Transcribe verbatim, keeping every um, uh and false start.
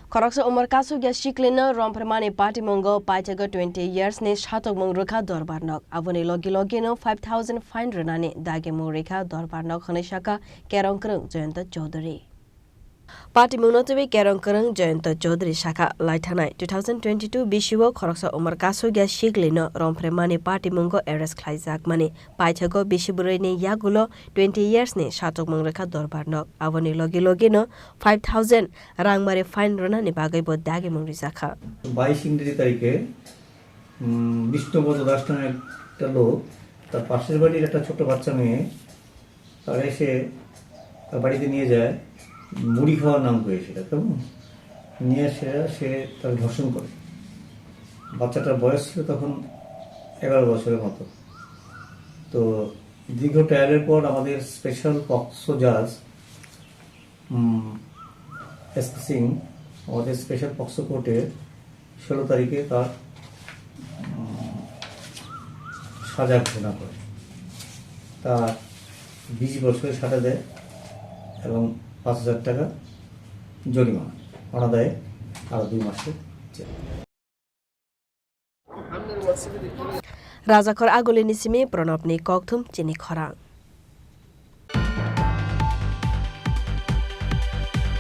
Khoroksa umor kasugya siklino romphreimani patimungo paithago twenty years ni satokmung rwkha dorbar nok. Aboni logi logino five thousand fine rwnani dagimung rwkha dorbar nok hwnwi sakha Kerong Kwrwng Jayanta Chaudhury. Patimungno twiwi Kerong Kwrwng Jayanta Chaudhury sakha, laithanai two thousand twenty-two bisio khoroksa umor kasugya siklino romphreimani patimungo arrest khlaijakmani paithago bisi bwrwini yagulo twenty years ni satokmung rwkha dorbar nok. Aboni logi logino five thousand rangmari fine rwnani bagwi bo dagimung rijakha. বাইশ ইংরেজি তারিখে, উম, বিষ্ণুপদ দাস নামে একটা লোক, তার পাশের বাড়ির একটা ছোট বাচ্চা মেয়ে, তারা এসে তার বাড়িতে নিয়ে যায়, মুড়ি খাওয়ার নাম করে সেটা, কেমন? নিয়ে এসে সে তার ধর্ষণ করে। বাচ্চাটার বয়স ছিল তখন এগারো বছরের মতো। তো দীর্ঘ ট্রায়ালের পর আমাদের স্পেশাল পক্সো জাজ, উম, এস পি সিং, আমাদের স্পেশাল পক্সো কোর্টে ষোলো তারিখে তার, উম, সাজা ঘোষণা করে। তার বিশ বছরের সাজা দেয় এবং পাঁচ হাজার টাকা জরিমানা, অনাদায়ে আরও দুই মাসের jail. Rajakhor Agulini simi Pranabni kokthum chini khorang.